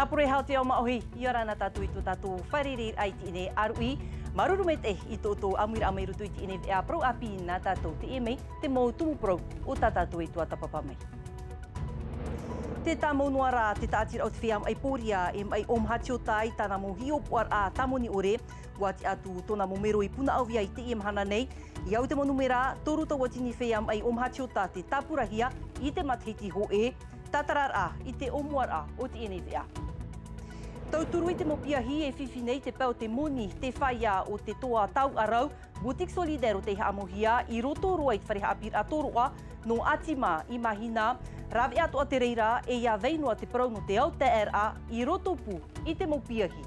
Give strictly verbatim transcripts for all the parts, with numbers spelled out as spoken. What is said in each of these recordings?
Apure hau te ao maʻohi, ʻia ora na tātou i tō tātou fārereiraʻa i teie nei ʻāruʻi. Māuruuru maitaʻi i tō ʻoutou ʻāmuiraʻa mai roto i teie nei veʻa parau ʻāpī nā tātou, teie mai te mau tumu parau o tā tātou e tuatāpapa mai. Tē tāmau noa ra te tāʻatiraʻa o te feiā maʻi pōria e Maʻi ʻŌmahatiota i tāna mau hiʻopoʻaraʻa tāmoni ʻore. ʻUa tiʻa atu tōna mau mero i Punaʻauia i teie mahana nei. I au te mau nūmera, toru tauatini feiā maʻi ʻŌmahatiota tē tāpurahia i te matahiti hōʻē. Tātararaʻa i te ʻōmuaraʻa o teie nei veʻa. Tauturu i te mau piahi e fifi nei te pae o te moni, te feiā o te toa Tauʻarau, Boutique Solidaire o tei haʻamauhia i roto roa i te fare haʻapiʻiraʻa tōroʻa nō Atima i Mahina. Rāveʻa atoʻa te reira, e ʻia vai noa te parau nō te autaeaʻeraʻa i roto pū i te mau piahi.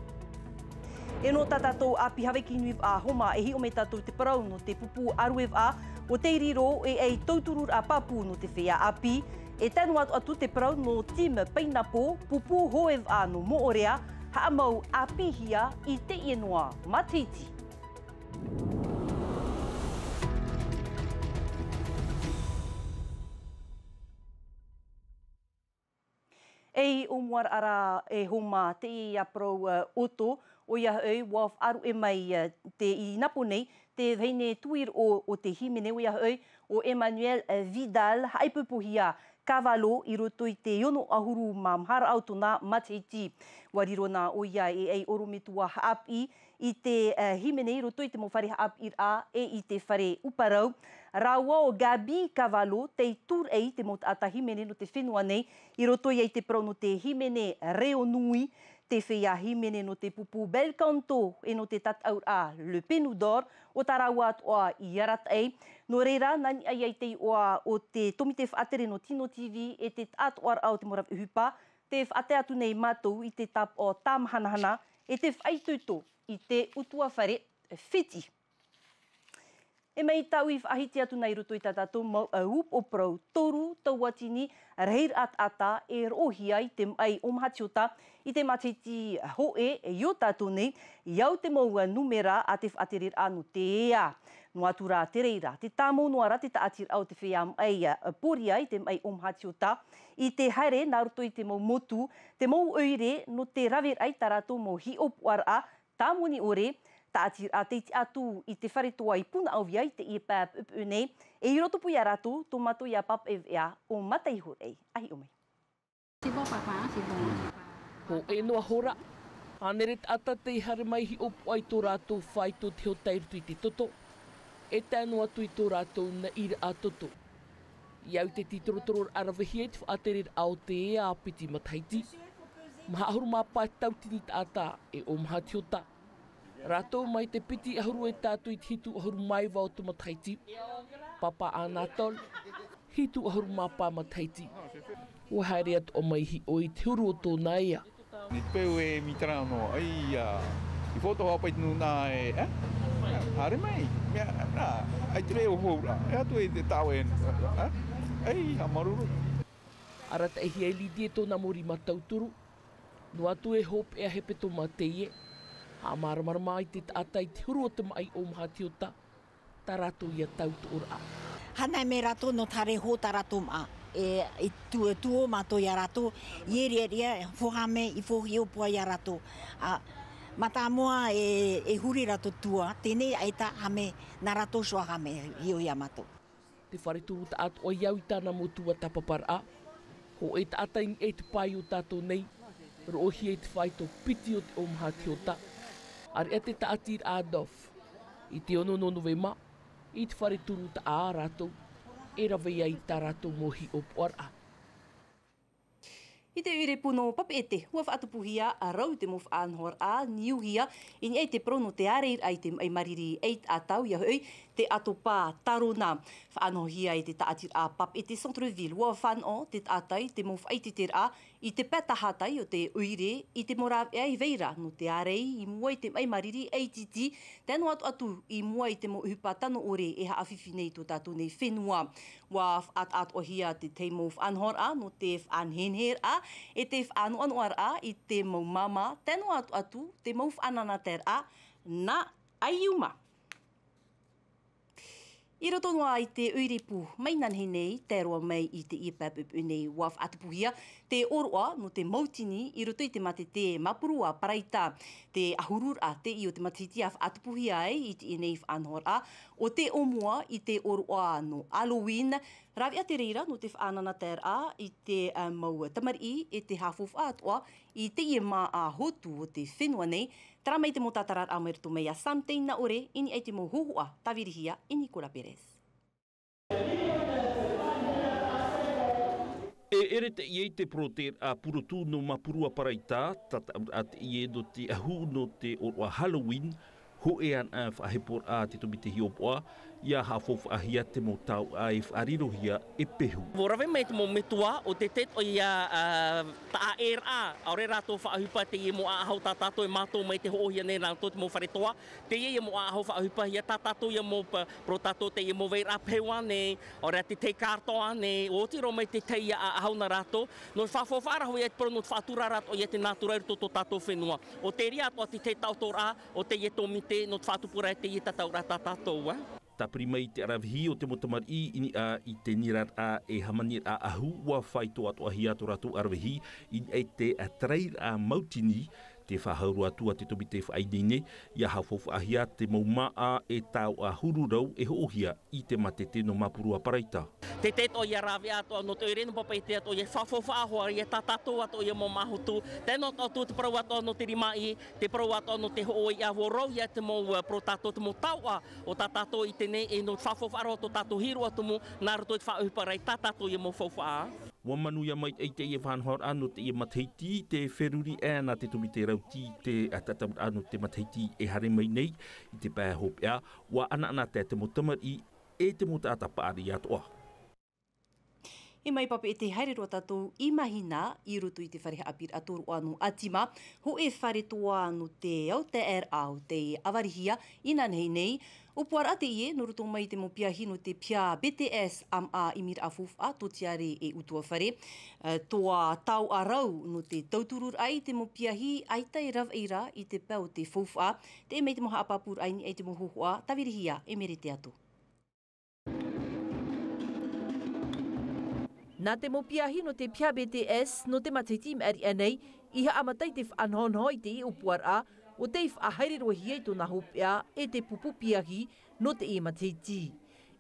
E nō tā tātou ʻāpī Hawaiki Nui Vaʻa Homa, e hiʻo mai tātou i te parau nō te pupu ʻāruevaʻa o tei riro e ʻai tautururaʻa pāpū nō te feiā ʻāpī. E tae noa atu te parau nō Tim Painapō, pupu hōʻē vaʻa nō Moʻorea, haʻamau ʻāpīhia i teie noa matahiti. E ʻōmuaraʻa ra e Homa, teie parau, ā, ʻoto, ʻoia hoʻi, ʻua faʻaruʻe mai, ā, te, i Napo nei, te vahine tuiroʻo o te hīmene, ʻoia hoʻi, ʻo Emmanuel, ā, Vidal, haʻaipoipohia Cavallo i roto i te ono ʻahuru mā maha raʻa o tōna matahiti. ʻUa riro na ʻoia e ʻai ʻorometua haʻapiʻi i te, ā, hīmene i roto i te mau fare haʻapiʻiraʻa e i te fare ʻuparau. Rāua ʻo Gaby Cavallo, tei tūraʻi i te mau taʻata hīmene nō te fenua nei, i roto ia i te parau nō te hīmene Reo Nui, te feiā hīmene nō te pupu Bel Canto e nō te tataʻuraʻa Le Peignoir, ʻo tā rāua atoʻa i arataʻi. Nō reira, nā niʻa ia i te iʻoa o te tōmite faʻatere nō Tino TV e te taʻatoʻaraʻa o te mau rave ʻohipa, tē faʻatae atu nei mātou i te tāpaʻo tāmahanahana e te faʻaitoito i te ʻutuāfare Fiti. E mai tāʻu i faʻahiti atu nei i roto i tā tātou mau, ā, upoʻo parau, toru tauatini rahiraʻa taʻata e roʻohia i te maʻi ʻōmahatiota i te matahiti hōʻē i ō tātou nei, i au te mau, ā, nūmera a te faʻatereraʻa nō te ea. Noa atu rā te reira, tē tāmau noa ra te tāʻatiraʻa o te feiā maʻi, ā, pōria i te maʻi ʻōmahatiota i te haere nā roto i te mau motu, te mau ʻoire nō te raveraʻa i tā rātou mau hiʻopoʻaraʻa tāmoni ʻore, tāʻatiraʻa tei tiʻa atu i te fare toa i Punaʻauia i teie pae puʻepuʻe nei, e i roto pū ia rātou tō mātou ia pāpaʻi veʻa ʻo Mataʻi Horai. ʻA hiʻo mai. C'est bon, papa, hein, c'est bon. Hōʻē noa hora, hānere taʻata tei haere mai hiʻopoʻa i tō rātou fāito te hota i roto i te toto, e tae noa atu i tō rātou naʻiraʻa toto. I au i te tītorotororaʻa ravehia i te faʻatereraʻa o te ea piti matahiti, maha ʻahuru mā pae tautini taʻata e ʻōmahatiota. Rātou mai te piti ʻahuru e tae atu i te hitu ʻahuru mā iva o te matahiti. Papa Anatole, hitu ʻahuru mā pae matahiti. ʻUa haere atoʻa mai hiʻo i te huru o tōna ea. Ni te peu e mitara noa, ai, ā, i fōtoʻa haʻapaʻo i te nūnaʻa e, ā? Haere mai, mea, rā, ʻaita e reo hou ra, e atu e te tāue, ā? Ai, haʻamāuruuru. Arataʻihia e Lydie tōna mau rima tauturu. Noa atu e hopeʻa hepetoma teie. Haʻamāramarama i te taʻata i te huru o te maʻi ʻōmahatiota, tā rātou ia tautoʻoraʻa. Hānai mai rātou nō te haere hou tā rātou māʻa. E, i tu-, tuō mātou ia rātou, i ʻereʻareʻa, fōhame, i fōhiʻopoʻa ia rātou. Ā, mātāmua e, e huri rātou tuā, teie ʻaita hame, nā rātou iho hame, hiʻo ia mātou. Te fare turu taʻatoʻa i au i tāna mau tuatāpaparaʻa. Hōʻē taʻata i niʻa i te pae i ō tātou nei, roʻohia i te fāito piti o te ʻōmahatiota. ʻAreʻa te tāʻatiraʻa Adolphe, i te ono nō Novema, i te fare turu taʻa a rātou, e rave ai tā rātou mau hiʻopoʻaraʻa. I te ʻoire pū nō Papeʻete, ʻua faʻatupuhia rau te mau faʻanahoraʻa niuhia i niʻa i te parau nō te ārairaʻa i te maʻi mariri ʻaita atoʻa, ʻoia hoʻi, te ʻatopa Tarona. Faʻanahohia e te tāʻatiraʻa Papeʻete Centre-Ville, ʻua fānaʻo te taʻata i te mau faʻaʻiteraʻa i te pae tahatai o te ʻoire, i te mau rāveʻa i vai ra nō te ārai i mua i te maʻi mariri ʻaititi, tae noa atu, atu i mua i te mau ʻohipa tano ʻore e haʻafifi nei i tō tātou nei fenua. ʻUa faʻataʻatoʻahia te tahi mau faʻanahoraʻa nō te faʻaneheneheraʻa, e te faʻanoʻanoʻaraʻa i te mau māmā, tae noa atu, atu te mau faʻananataraʻa nā Aiuma. I roto noa i te ʻoire pū mai nanahi nei, tae roa mai i teie pae puʻupuʻu nei, ua faʻatupuhia te ʻōroʻa nō te mautini i roto i te mātete Mapurua Paraita. Te ʻahururaʻa teie o te matahiti a faʻatupuhia ai i teie nei faʻanahoraʻa o te ʻōmua i te ʻōroʻa nō Halloween. Rāveʻa te reira nō te faʻanahoraʻa i te, ā, mau tamariʻi e te haʻafaufaʻa atoʻa i teie māʻa hotu o te fenua nei. Terā mai te mau tātararaʻa mai roto mai iā Sam Teinaʻore, i niʻa i te mau hōhoʻa tāvirihia e Nicolas Perez. E ʻere teie i te porotēraʻa purotu nō Mapurua Paraita, tataʻuraʻa teie nō te ʻahu nō te ʻōroʻa Halloween, hōʻē anaʻe faʻaheporaʻa a te tōmite hiʻopoʻa, ʻia haʻafaufaʻahia te mau tauʻa e faʻarirohia e pehu. Ua rave mai te mau metua, ʻo te taʻatoʻa ia, ā, taʻa ʻē ra, ʻaore rātou faʻaʻohipa teie mau ʻāʻaho tā tātou e mātau mai te hoʻohia nei nā roto i te mau fare toa, teie ia mau ʻāʻaho faʻaʻohipahia tā tātou ia mau pa-, parau tātou teie mau vairaʻa pehu ānei, ʻaore rā te tahi kārtoa ānei, ʻua oti roa mai te tahi ia ʻāʻaho nā rātou, nō te faʻafaufaʻa ra hoʻi ia te parau nō te faʻaturaraʻa atoʻa ia te nātura i roto tō tātou fenua. ʻO te reira atoʻa te tahi taʻotoraʻa o teie tōmite nō te faʻatupu ra i teie tataʻuraʻa tā tātou, ā. Tāpiri mai i te ʻaravihi o te mau tamariʻi i niʻa i te niraraʻa e hāmaniraʻa ʻahu, ua faito atoʻahia tō rātou ʻaravihi i niʻa i te, ā, tarairaʻa mautini, te faʻahuru atu a te tōmite faʻaineine, ʻia haʻafaufaʻahia te mau māʻa e tauʻa huru rau e hoʻohia i te mātete nō Mapurua Paraita. Te taʻatoʻa ia rāveʻa atoʻa nō te ʻoire nō Papeʻete atoʻa ia faʻafaufaʻa hoʻi ia tā tātou atoʻa ia mau māʻa hotu. Tae noa atu te parau atoʻa nō te rimaʻī, te parau atoʻa nō te hoʻoiʻa, ua rau ia te mau, ā, parau tātou te mau tauʻa o tā tātou i teie nei, e nō te faʻafaufaʻa roa tō tātou hīroʻa tumu, nā roto i te faʻaʻohipa ra i tā tātou ia mau faufaʻa. Ua manuia maitaʻi teie faʻanahoraʻa nō teie matahiti, tē feruri aʻe ana te tōmite rauti i te tataʻuraʻa nō te matahiti e haere mai nei, i te pae hopeʻa, ua ʻanaʻanatae te mau tamariʻi, e te mau taʻata paʻari atoʻa. E mai Papeʻete haere roa tātou i Mahina, i roto i te fare haʻapiʻiraʻa tōroʻa nō Atima, hōʻē fare toa nō te autaeaʻeraʻa o tei ʻavarihia inanahi nei. ʻŌpuaraʻa teie, nō roto mai i te mau piahi nō te piha B T S, ʻāmaʻa ʻimiraʻa faufaʻa, tōtiare e ʻutuāfare. Ā, toa tauʻa rau nō te tautururaʻa i te mau piahi, ʻaita e ravaʻi ra i te pae o te faufaʻa. Teie mai te mau haʻapāpūraʻa i niʻa i te mau hōhoʻa, tāvirihia e Merete Ato. Nā te mau piahi nō te piha B T S, nō te matahiti i maʻiri aʻe nei, i haʻamata i te faʻanahonaho i te ʻōpuaraʻa, ʻo tei faʻahaere roa hia i tōna hopeʻa e te pupu piahi nō teie matahiti.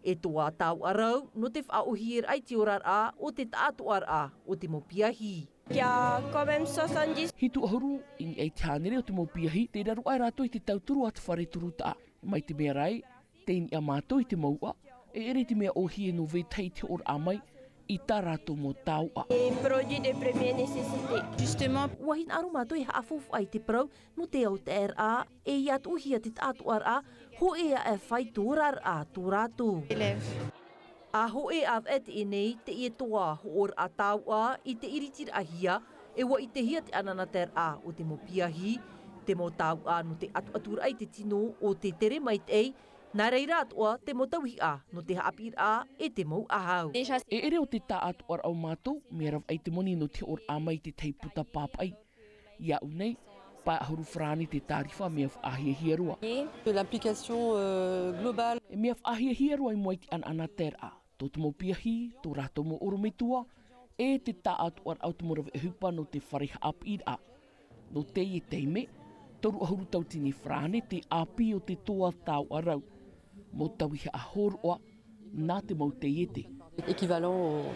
E toa tauʻa rau, nō te faʻaʻōhieraʻa i te oraraʻa o te taʻatoʻaraʻa o te mau piahi. Il y a quand même soixante-dix. Hitu ʻahuru i niʻa i te hānere o te mau piahi, tei raro aʻe rātou i te tauturu a te fare turutaʻa. Mai te mea ra ē, tei niʻa mātou i te mouʻa, e ʻere i te mea ʻōhie nō vetahi i te hoʻoraʻa mai i tā rātou mau tauʻa. Les produits de première nécessité. Justement. Ua hinaʻaro mātou e haʻafaufaʻa i te parau nō te autaeaʻeraʻa, e ʻia tuʻuhia te taʻatoʻaraʻa, hōʻē aʻe faito oraraʻa tō rātou. Élèves. ʻA hōʻē ʻāvaʻe teie nei, teie toa hoʻoraʻa tauʻa i te ʻiritiraʻahia, e ua ʻitehia te ʻanaʻanataeraʻa o te mau piahi, te mau tauʻa nō te ʻatuʻaturaʻa i te tino ʻo te tere maitaʻi, nā reira atoʻa te mau tauihaʻa nō te haʻapiʻiraʻa e te mau ʻāʻau. Déjà, e ʻere ʻo te taʻatoʻaraʻa o mātou, mea ravaʻi te moni nō te hoʻoraʻa mai i te tahi puta pāpaʻi. Iāʻu nei, pae ʻahuru farāne te tārifa, mea faʻahiahia roa. De l'application, euh, globale. E mea faʻahiahia roa i mua i te ʻanaʻanataeraʻa, tō te mau piahi, tō rātou mau ʻorometua, e te taʻatoʻaraʻa o te mau rave ʻohipa nō te fare haʻapiʻiraʻa. Nō teie taime, toru ʻahuru tauatini farāne te ʻāpī o te toa tauʻa rau. Mau tauihaʻa hōroʻa, nā te mau taiete. Équivalent au,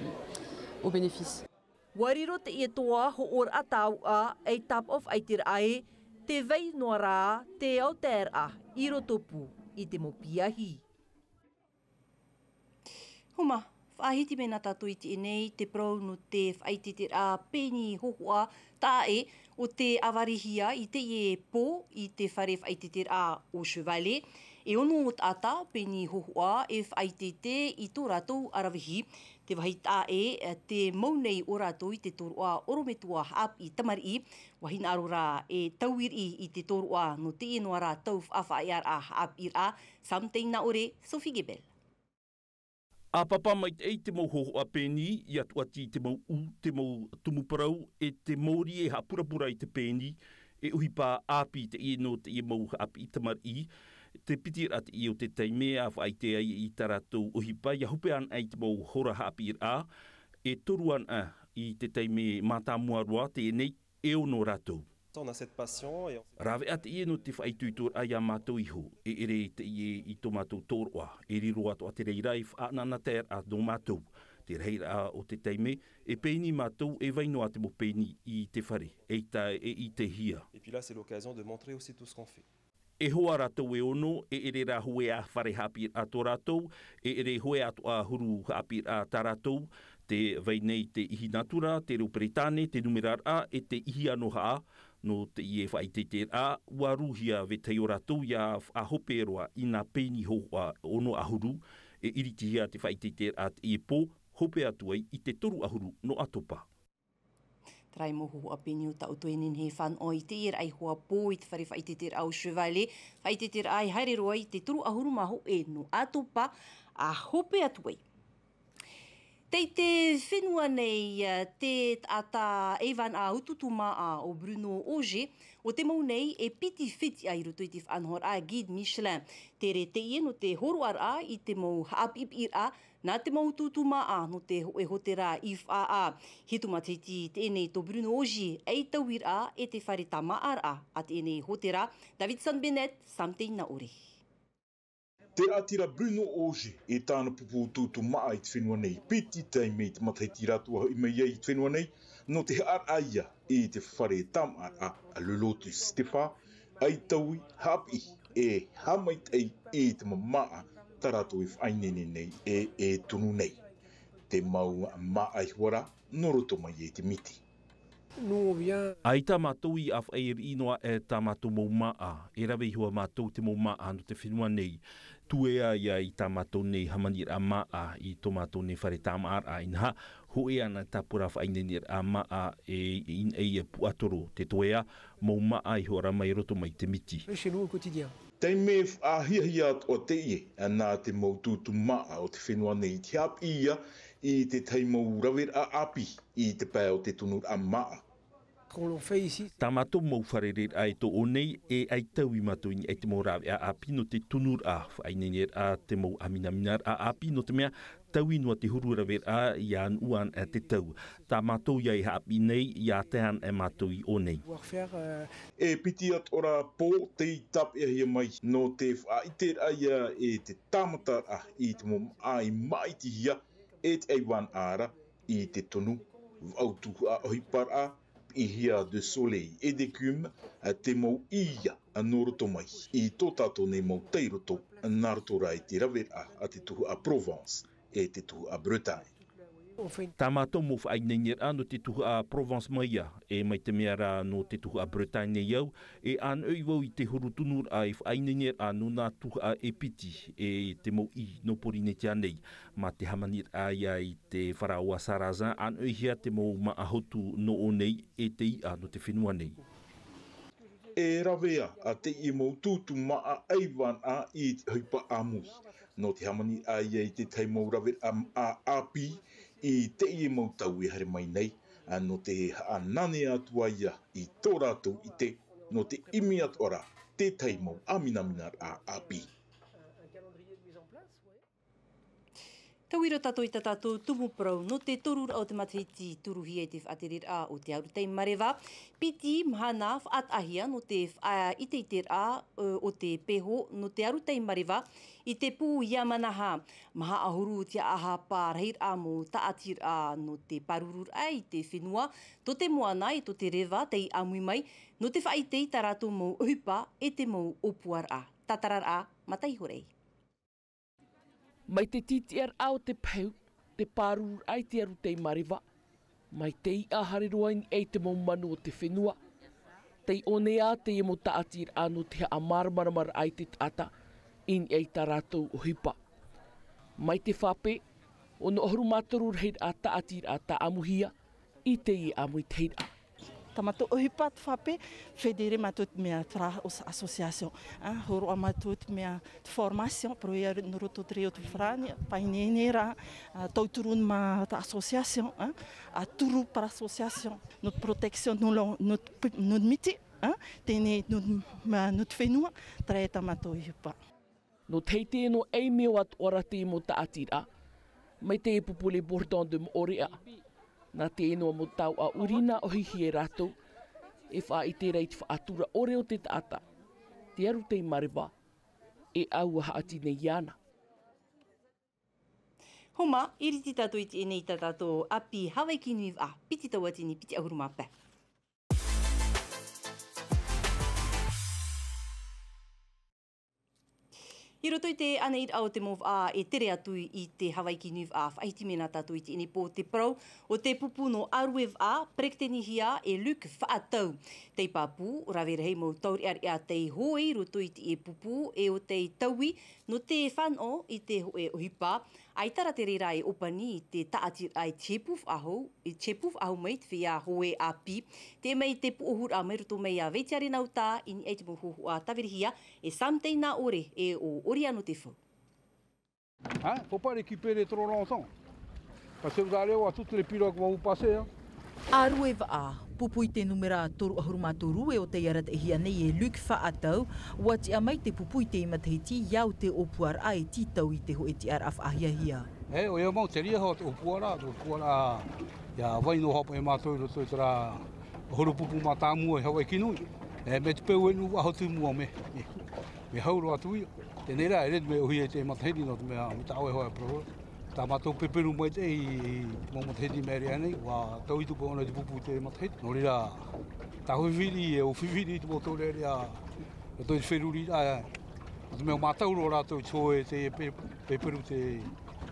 au bénéfice. Ua riro teie toa hoʻoraʻa tauʻa ei tāpaʻo faʻaʻiteraʻa ē, tē vai noa ra te autaeaʻeraʻa i roto pū i te mau piahi. Huma, faʻahiti mai na tātou i teie nei te parau nō te faʻaʻiteʻiteraʻa pēni hōhoʻa taʻa ʻē, ʻo tē ʻavarihia i teie pō i te fare faʻaʻiteʻiteraʻa o Chevalet. E ono taʻata pēni hōhoʻa e faʻaʻiteʻite i tō rātou ʻaravihi. Te vāhi taʻa ʻē, tē mau nei ʻo rātou i te tōroʻa ʻorometua haʻapiʻi tamariʻi. Ua hinaʻaro rā e tauiriʻi i te tōroʻa nō teie noa rā tau faʻaʻiteraʻa haʻapiʻiraʻa. Sam Teinaʻore, Sophie Gebel. ʻA pāpā maitaʻi te mau hōhoʻa pēni, ʻia tuʻati i te mau ʻū, te mau tumu parau, e te mōrī e haʻapurapura i te pēni, e ʻohipa ʻāpī teie nō teie mau haʻapiʻi tamariʻi, Te piti raʻa teie o te taime a faʻaʻite ai i tā rātou ʻohipa ia hope ana i te mau hora haʻapiʻiraʻa, e toru ana i te taime mātāmua roa teie e ono rātou. Rāveʻa teie nō te faʻaitoitoraʻa iā mātou iho, e ʻere teie i tō mātou tōroʻa, e riro atoʻa te reira e faʻanahoraʻa nō mātou. Te rahiraʻa o te taime, e pēni mātou, e vai noa te mau pēni i te fare, eita e ʻitehia. Et puis là, c'est l'occasion de montrer aussi tout ce qu'on fait. E hoa rātou e ono, e ʻere rā hoʻi ā fare haʻapiʻiraʻa tō rātou, e ʻere hoʻi atoʻa huru haʻapiʻiraʻa tā rātou, te vai nei te ihi natura, te reo Peretāne, te numeraraʻa, e te ihi ʻanohaʻa. Nō teie faʻaʻiteʻiteraʻa, ʻua rūhia vetahi o rātou ia faʻahope roa i nā pēni hōhoʻa ono ʻahuru, e iritihia te faʻaʻiteʻiteraʻa teie pō, hope atu ai i te toru ʻahuru nō ʻAtopa. Terā mau hōhoʻa pēni o tā ʻoutou e nehenehe e fānaʻo i teie raʻi hoʻi pō i te fare faʻaʻiteʻiteraʻa o Chevalier, faʻaʻiteʻiteraʻa e haere roa i te toru ʻahuru mā hōʻē nō ʻAtopa, ʻa hope atu ai. Tei te fenua nei, te taʻata ʻaivānaʻa utuutu māʻa o Bruno Oger, ʻo te mau nei e piti fetiʻa i roto i te faʻanahoraʻa Guide Michelin. Te ʻere teie nō te hōroʻaraʻa i te mau haʻapiʻipiʻiraʻa nā te mau utuutu māʻa nō te hōʻē hōtēra i Faʻaʻā. Hitu matahiti teie nei tō Bruno Oger ei tauiraʻa e te fare tāmāʻaraʻa a teie nei hōtēra. Davidson Bennett, Sam Te Inaʻore. Te raʻatira Bruno Oger e tāna pupu utuutu māʻa i te fenua nei, piti taime i te matahiti rātou a hoʻi mai ai i te fenua nei, nō te haʻaraʻa ia i te fare tāmāʻaraʻa a Le Lotus Stepha, ei taui haʻapiʻi e haʻamaitaʻi i te mau māʻa tā rātou e faʻaineine nei e, e tunu nei. Te mau māʻa i hua rā, nō roto mai i te miti. ʻAita mātou i ʻāfaʻi riʻi noa e tā mātou mau māʻa, e rave i hua mātou te mau māʻa nō te fenua nei. Tuea ia i tā mātou nei hāmaniraʻa māʻa i tō mātou nei fare tāmāʻaraʻa inaha, hōʻē ana tāpura faʻaineineraʻa māʻa e, i, e puʻatoro te tuea, mau māʻa i hora mai roto mai te miti. Chez nous au quotidien. Taime faʻahiahia atoʻa teie, nā te mau utuutu māʻa o te fenua nei i te haʻapiʻi ia i te tahi mau raveraʻa ʻāpī i te pae o te tunuraʻa māʻa. Qu'on fait ici. Tā mātou mau fārereiraʻa e tō ʻō nei, e ʻaitau i mātou i niʻa i te mau rāveʻa ʻāpī nō te tunuraʻa, faʻaineineraʻa te mau ʻāminaminaraʻa ʻāpī, nō te mea, taui noa te huru raveraʻa ia nuʻu ana te tau. Tā mātou ia e haʻapiʻi nei, ia tae ana e mātou i ʻō nei. Pouvoir faire, euh, E piti atoʻa rā pō tei tāpeʻahia mai, nō te faʻaʻiteraʻa ia e te tāmataraʻa i te mau māʻa i māʻitihia, e te ʻaivānaʻa ra i te tunu, vaʻu tuhaʻa ʻohiparaʻa, piʻihia de soleil et d'écume, te mau ʻī ia nō roto mai i tō tātou nei mau tairoto, nā roto rā i te raveraʻa a te tuhaʻa Provence e te tuhaʻa Bretagne. Tā mātou mau faʻaineineraʻa nō te tuhaʻa Provence mai ia, e mai te mea rā nō te tuhaʻa Bretagne nei au, e ʻānoʻi vau i te huru tunuraʻa e faʻaineineraʻa nō nā tuhaʻa e piti, e te mau ʻī nō Porinetia nei. Mā te hāmaniraʻa ia i te faraoa Sarrazin, ʻānoʻihia te mau māʻa hotu nō ʻō nei e te iʻa nō te fenua nei. E ravea a teie mau utuutu māʻa ʻaivānaʻa i te ʻohipa ʻāmui. Nō te hāmaniraʻa ia i te tahi mau raveraʻa ʻāpī i teie mau tau e haere mai nei, nō te haʻananea atu ai ia i tō rātou ʻite, nō te ʻimi atoʻa ra te tahi mau ʻāminaminaraʻa ʻāpī. Tauira tātou i tā tātou tumu parau nō te toru raʻa o te matahiti, turuhia i te faʻatereraʻa o te arutai mareva. Piti mahana faʻataʻahia nō te faʻaʻiteʻiteraʻa, ē, o te peho nō te arutai mareva i te pū Yamanaha. Maha ʻahuru tiaʻaha pārahiraʻa mau tāʻatiraʻa nō te pārururaʻa i te fenua, tō te moana e tō te reva tei ʻāmui mai, nō te faʻaʻite i tā rātou mau ʻohipa e te mau ʻōpuaraʻa. Tātararaʻa, Mataʻi Horei. Mai te tītiʻaraʻa o te pehu, te pārururaʻa i te arutai mareva, mai te iʻa haere roa i niʻa i te mau manu o te fenua. Tei ʻō nei ā teie mau tāʻatiraʻa nō te haʻamāramaramaraʻa i te taʻata i niʻa i tā rātou ʻohipa. Mai te faʻape, ono ʻahuru mā toru rahiraʻa tāʻatiraʻa tāʻamuhia i teie ʻāmuitahiraʻa. Tā mātou ʻohipa te faʻape, fédérer mātou te mea tra-, os-, association, ā, hōroʻa mātou te mea te formation, parau ia nō roto te reo o te farāni, faʻaineineraʻa, ā, tauturu mā te association, ā, ā, turu par association, notre protection, notre, notre miti, ā, teie nei, notre, mā, notre fenua, terā tā mātou ʻohipa. Nō te heitei noa ei mea atoʻa rā te mau tāʻatiraʻa mai te pupu Les Bordons de Moʻorea. Nā te noa mau tauʻa ʻuri nā ʻohihia e rātou e faʻaʻite ra i te faʻatura ʻore o te taʻata, te aru tei mareva e ʻaua haʻati nei iāna. Homa, iriti tātou i teie nei tā tātou ʻāpī Hawaiki Nui Vaʻa, piti tauatini, piti ʻahuru mā pae. I roto i te ʻānaʻiraʻa o te mau vaʻa e tere atu i te Hawaiki Nui Vaʻa, faʻahiti mai na tātou i teie nei pō te parau o te pupu nō Aruevaʻa, perezidenihia e Luc Faʻatau. Tei pāpū, rave rahi mau taureʻareʻa tei hoe i roto i te pupu e o tei taui nō te fānaʻo i te hōʻē ʻohipa. ʻAita rā te reira e ʻōpani i te tāʻatiraʻa i te hepū faʻahou, i te hepū faʻahou mai te feiā hoe ʻāpī. Tē mai te pūʻohuraʻa mai roto mai iā Veitiare Nauta, i niʻa i te mau hōhoʻa tāvirihia e Sam Teinaʻore e ʻo Oriano Tefau. Hein, faut pas récupérer trop longtemps. Parce que vous allez voir toutes les pirogues vont vous passer, hein. Aruevaʻa, pupu i te numera toru ʻahuru mā toru e o tei arataʻihia nei e Luc Faʻatau, ʻua tiʻa mai te pupu i teie matahiti i au te ʻōpuaraʻa e tītau i te hōʻē tiʻaraʻa faʻahiahia. E, ʻoia mau, terā hoʻi te ʻōpuaraʻa, te ʻōpuaraʻa, ʻia vai noa hoʻi e mātou i roto i terā ʻahuru pupu mātāmua i Hawaiki Nui. E, mai te peu e nū vaʻa hotu i mua mea, mea, mea hau roa atu ia. Teie rā, e rere mai ʻōhie i te matahiti nō te mea, mai tā ʻoe hoʻi e parau. Tā mātou peperu maitaʻi i, i te mau matahiti i maʻiri aʻe nei, ʻua taui atu paʻi ʻōna i te pupu i te matahiti. Nō reira, tāhōʻē fifiri, e ʻo fifiri i te mau taureʻareʻa, roto i te feruriraʻa, nō te mea mātau roa rātou i te hoe, te pe-, peperu te,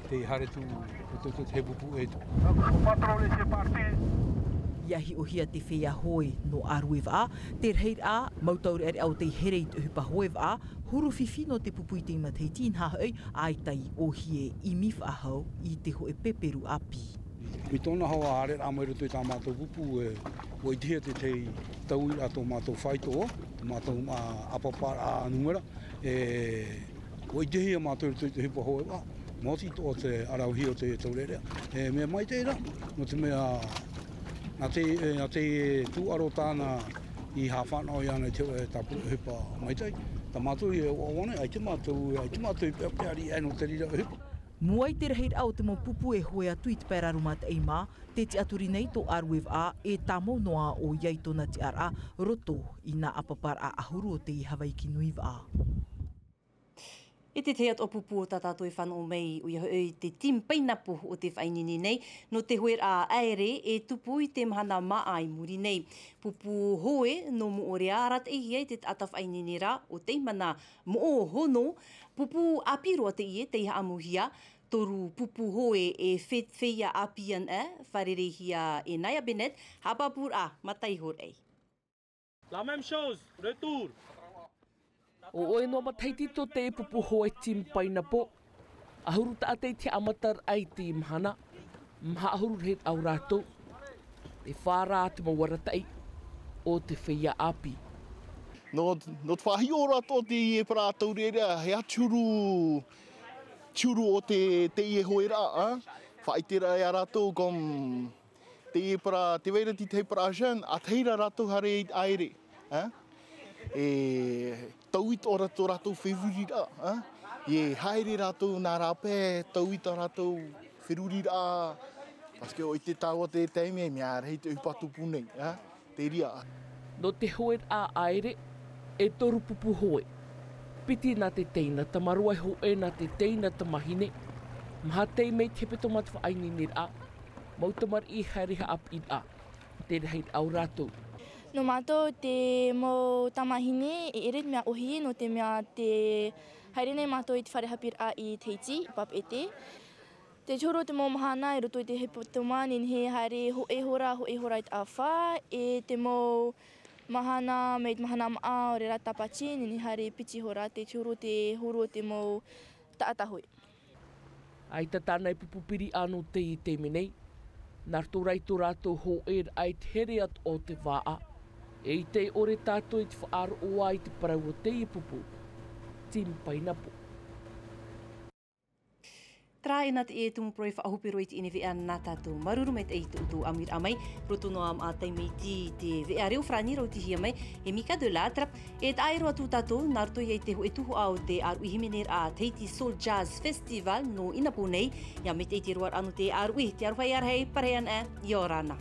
te haere atu, roto i te, te pupu e atu. ʻIa hiʻohia te feiā hoe nō Aruevaʻa, te rahiraʻa, mau taureʻareʻa o tei here i te ʻohipa hoe vaʻa, huru fifi nō te pupu i teie matahiti, inaha hoʻi, ʻaita i ʻōhie ʻimi faʻahou i te hōʻē peperu ʻāpī. Mai tōna haereraʻa mai roto i tā mātou pupu, e, ʻua ʻitehia te, te tauiraʻa tō mātou faito, tō mātou, ā, ʻāpaparaʻa numera, e, ʻua ʻitehia mātou i roto i te ʻohipa hoe vaʻa, maoti atoʻa te ʻaravihi o te taureʻareʻa. E, mea maitaʻi rā, nō te mea, nā te, e, nā te tūʻaro tāna i haʻafānaʻo iāna i te, e, tāpura ʻohipa maitaʻi. Tā mātou e ʻoaʻoa nei, ʻaita mātou, ʻaita mātou i peʻapeʻa riʻi aʻe nō te reira ʻohipa. Mua i te rahiraʻa o te mau pupu e hoe atu i te pae raromataʻi mā, tē tiʻaturi nei tō Aruevaʻa e tāmau noa ʻoia i tōna tiʻaraʻa roto i nā ʻāpaparaʻa ʻahuru o te Hawaiki Nui Vaʻa. E te tahi atoʻa pupu o tā tātou e fānaʻo mai, ʻoia hoʻi te Team Painapo o te faʻaineine nei, nō te hoeraʻa ʻaere e tupu i te mahana māʻa i muri nei. Pupu hoe nō Moʻorea, arataʻihia e te taʻata faʻaineine ra ʻo Teimana Moʻohono, pupu ʻāpī roa teie tei haʻamauhia, toru pupu hoe e fe-, feiā ʻāpī ana, fārereihia e Naya Bennett, haʻapāpūraʻa, mātaiho raʻi. La même chose, retour. ʻO ʻoe noa matahiti tō te pupu hoe Team Painapo. ʻAhuru taʻata i te haʻamataraʻa i te mahana, maha ʻahuru rahi o rātou. E fā rā te mau arataʻi o te feiā ʻāpī. Nō, nō te faʻahiʻo rātou o teie parau taureʻareʻa, e aha te huru, te huru o te, teie hoeraʻa, ā? Faʻaʻite rā ia rātou, comme teie parau, tē vai ra te tahi parau jeune, ʻa tahi rā rātou haere i te ʻaere, ā? E taui atoʻa rātou, rātou feruriraʻa, ā? E haere rātou nā rāpae, taui tā rātou feruriraʻa, parce que ʻo ʻite tāua te taime, mea rahi te ʻohipa tupu nei, ā? Te reira. Nō te hoeraʻa ʻaere, e toru pupu hoe. Piti nā te teina tamāroa, e hōʻē nā te teina tamāhine. Maha tei mai te hepetoma te faʻaineineraʻa, mau tamariʻi haere haʻapiʻiraʻa, te rahiraʻa o rātou. Nō mātou te mau tamāhine, e ʻere te mea ʻōhie, nō te mea tē haere nei mātou i te fare haʻapiʻiraʻa i Tahiti, i Papeʻete. Te huru o te mau mahana i roto i te hepetoma, nehenehe e haere hōʻē hora, hōʻē hora i te ʻāfa, e te mau mahana, mai te mahana māʻa, ʻaore rā tāpati, nehenehe e haere piti hora, te huru, te huru o te mau taʻata hoe. ʻAita tāna e pupu piri ʻā nō teie taime nei, nā roto rā i tō rātou hōʻēraʻa i te here atoʻa o te vaʻa, e ʻite ʻore tātou i te faʻaroʻo i te parau o teie pupu, Team Painapo. Terā ʻē nā te ʻē tumu parau e faʻahope roa i teie nei veʻa nā tātou. Māuruuru maitaʻi i tō ʻoutou ʻāmuiraʻa mai. Roto noa ā tāmau i te veʻa reo farāni rau tihia mai e Mika de Lattre. E taʻa ʻē roa atu tātou nā roto ia i te hōʻē tuhaʻa o te ʻāruʻi hīmene raʻa Tahiti Soul Jazz Festival nō Inapō nei. ʻIa maitaʻi te roaraʻa nō te ʻāruʻi, te aroha e ʻarahi, parahiraʻa, ʻia ora na.